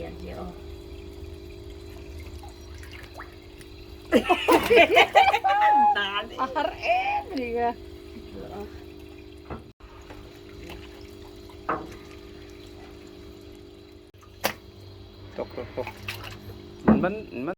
Lian zia aw. A har em ni ka. Tok tok tok. Man man.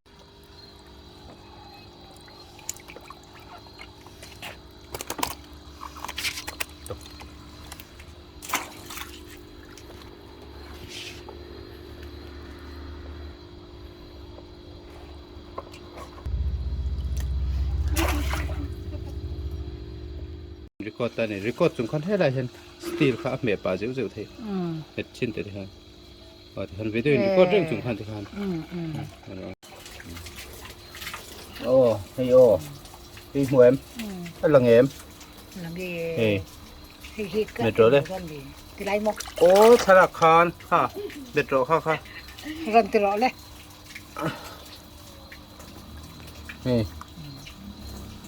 Record ta ni record chung khan helai hian steel kha a hmeh pah zeuh zeuh thei hmet chin te te khan aw tikhan video in record reng chung khan tikhan aw hei aw hei hmu em a lang em hei metro le aw thlalak khan kha metro kha kha ran ti rawh le hei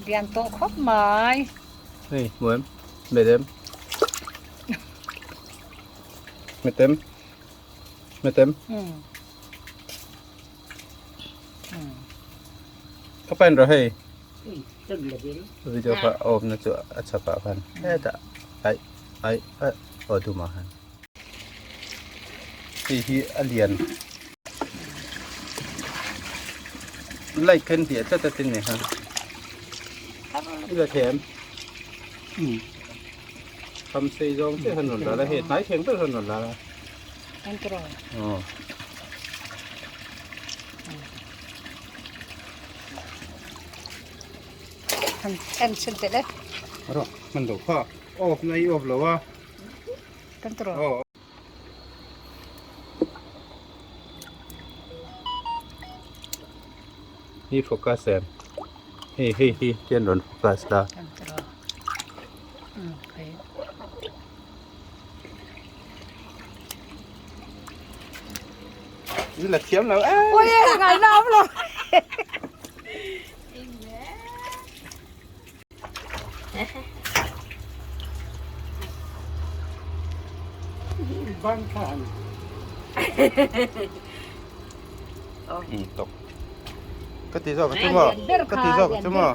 lian tawh khawp mai hei hmu em met em met em met em ka pen rawh hei video kha a awmna chu a chhapah khan hetah aih aih aih aw dumah khan hei hi a lian light khan hliah tlat a tin ni kha i la thei em kham sei zawng chiah khan rawn dah la hei hnai thleng ber khan rawn dah la aw. En chhin teh le. Rawh hman lo kha off na i off lo a. Kan tro. Aw. Hi focus em. Hei hei hi tian rawn focus la. Kan tro. Um hei. La thiam lo e. Ôi ngai na lo. Tok. Ka ti zawk chu maw? Ka ti zawk chu maw?